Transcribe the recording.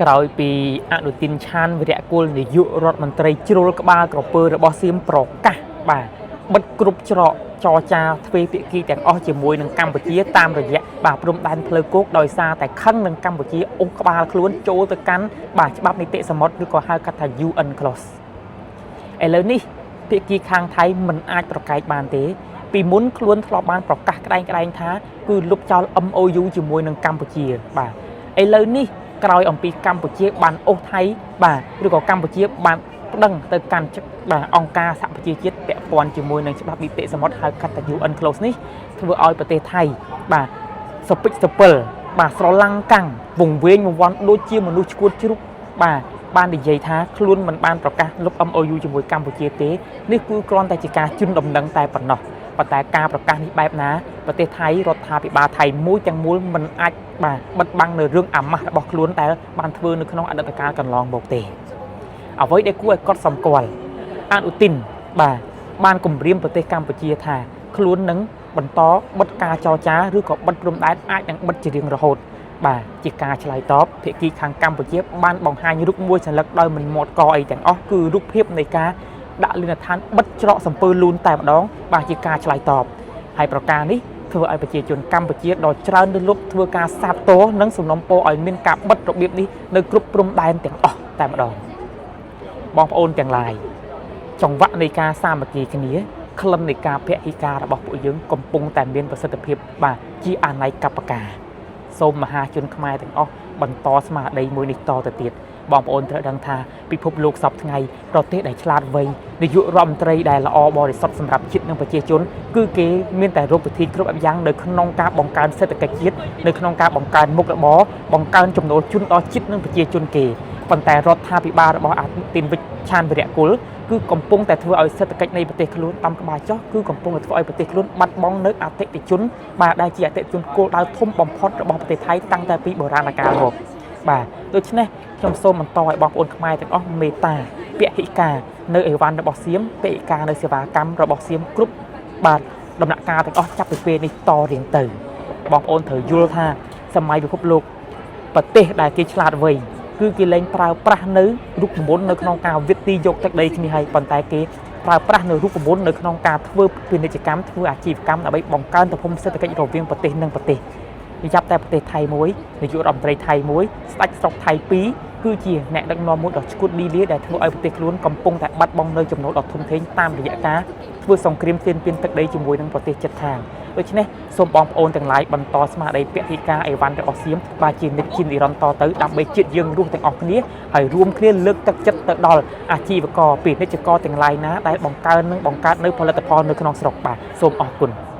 ក្រោយពីអនុទិនឆានវិរៈគុលនាយករដ្ឋមន្ត្រីជ្រុលក្បាលក្រពើរបស់សៀមប្រកាសបាទបិទគ្រប់ច្រកចរចាទ្វេភាគីទាំងអស់ជាមួយនឹងកម្ពុជាតាមរយៈបាទព្រំដែនផ្លូវគោកដោយសារតែខឹងនឹងកម្ពុជាអូសក្បាលខ្លួនចូលទៅកាន់បាទច្បាប់នីតិសមុទ្រឬក៏ហៅកាត់ថា UNCLOS ឥឡូវនេះភាគីខាងថៃមិនអាចប្រកែកបានទេ ពីមុនខ្លួនធ្លាប់បានប្រកាសក្តែងក្តែងថាគឺលុបចោល MOU ជាមួយនឹងកម្ពុជាបាទឥឡូវនេះក្រោយអំពីកម្ពុជាបានអូសថៃបាទឬក៏កម្ពុជាបានប្តឹងទៅកាន់បាទអង្គការសហប្រជាជាតិពាក់ព័ន្ធជាមួយនឹងច្បាប់នីតិសមុទ្រហៅកាត់ថា UNCLOS នេះធ្វើឲ្យប្រទេសថៃបាទសពិចសពិលបាទស្រឡាំងកាំងវង្វេងវង្វាន់ដូចជាមនុស្សឈួតជ្រូកបាទបាននិយាយថាខ្លួនមិនបានប្រកាសលុប MOU ជាមួយកម្ពុជាទេនេះគឺគ្រាន់តែជាការជូនដំណឹងតែប៉ុណ្ណោះប៉ុន្តែការប្រកាសនេះបែបណាប្រទេសថៃរដ្ឋាភិបាលថៃមួយទាំងមូលមិនអាចបាទបិទបាំងនៅរឿងអាម៉ាស់របស់ខ្លួនដែលបានធ្វើនៅក្នុងអតីតកាលកន្លងមកទេអ្វីដែលគួរឲ្យកត់សម្គាល់អនុទិនបាទបានគម្រាមប្រទេសកម្ពុជាថាខ្លួននឹងបន្តបិទការចរចាឬក៏បិទព្រំដែនអាចនឹងបិទជារៀងរហូតបាទជាការឆ្លើយតបភាគីខាងកម្ពុជាបានបង្ហាញរូបមួយសន្លឹកដោយមិនមាត់កអីទាំងអស់គឺរូបភាពនៃការដាក់លិនដ្ឋានបិទច្រកសំពើលូនតែម្ដងបាទជាការឆ្លើយតបហើយប្រការនេះធ្វើឲ្យប្រជាជនកម្ពុជាដ៏ច្រើនលើសលប់ធ្វើការសាបទរនិងសំណូមពរឲ្យមានការបិទរបៀបនេះនៅគ្រប់ព្រំដែនទាំងអស់តែម្ដងបងប្អូនទាំងឡាយចង្វាក់នៃការសាមគ្គីគ្នាក្លិននៃការពហិការរបស់ពួកយើងកំពុងតែមានប្រសិទ្ធភាពបាទជាអនេកបការសូមមហាជនខ្មែរទាំងអស់បន្តស្មារតីមួយនេះតទៅទៀតបងប្អូនត្រូវដឹងថាពិភពលោកសពថ្ងៃប្រទេសដែលឆ្លាតវៃនាយករដ្ឋមន្ត្រីដែលល្អបរិសុទ្ធសម្រាប់ជាតិនិងប្រជាជនគឺគេមានតែរកវិធីគ្រប់បែបយ៉ាងនៅក្នុងការបង្កើនសេដ្ឋកិច្ចជាតិនៅក្នុងការបង្កើនមុខរបរបង្កើនចំណូលជូនដល់ជាតិនិងប្រជាជនគេប៉ុន្តែរដ្ឋាភិបាលរបស់អនុទិនវិជ្ជឆានវិរៈគុលគឺកំពុងតែធ្វើឲ្យសេដ្ឋកិច្ចនៃប្រទេសខ្លួនតាមក្បាលចុះគឺកំពុងតែធ្វើឲ្យប្រទេសខ្លួនបាត់បង់នៅអតិថិជនបាទដែលជាអតិថិជនគោលដៅធំបំផុតរបស់ប្រទេសថៃតាំងតែពីបុរាណកាលមកបាទដូច្នេះខ្ញុំសូមបន្តឲ្យបងប្អូនខ្មែរទាំងអស់មេត្តាពហិការនៅអីវ៉ាន់របស់សៀមពហិការនៅសេវាកម្មរបស់សៀមគ្រប់បាទដំណាក់កាលទាំងអស់ចាប់ពីពេលនេះតរៀងទៅបងប្អូនត្រូវយល់ថាសម័យពិភពលោកប្រទេសដែលគេឆ្លាតវៃគឺគេលែងប្រើប្រាស់នៅរូបមន្តនៅក្នុងការវិទីយកទឹកដីគ្នាហើយប៉ុន្តែគេប្រើប្រាស់នៅរូបមន្តនៅក្នុងការធ្វើពាណិជ្ជកម្មធ្វើអាជីវកម្មដើម្បីបង្កើនទំហំសេដ្ឋកិច្ចរវាងប្រទេសនិងប្រទេសចាប់តែប្រទេសថៃមួយនាយករដ្ឋមន្ត្រីថៃមួយស្ដេចស្រុកថៃពីរគឺជាអ្នកដឹកនាំមួយដ៏ឈួតលីលាដែលធ្វើឲ្យប្រទេសខ្លួនកំពុងតែបាត់បង់នៅចំណូលដ៏ធំធេងតាមរយៈការធ្វើសង្គ្រាមទានពានទឹកដីជាមួយនឹងប្រទេសជិតខាងដូច្នេះសូមបងប្អូនទាំងឡាយបន្តស្មារតីពហិការអីវ៉ាន់របស់សៀមបាទជានិច្ចជានិរន្តរ៍តទៅដើម្បីជាតិយើងរស់ទាំងអស់គ្នាហើយរួមគ្នាលើកទឹកចិត្តទៅដល់អាជីវករពាណិជ្ជករទាំងឡាយណាដែលបង្កើននិងបង្កើតនៅផលិតផលនៅក្នុងស្រុកបាទសូមអរគុណ។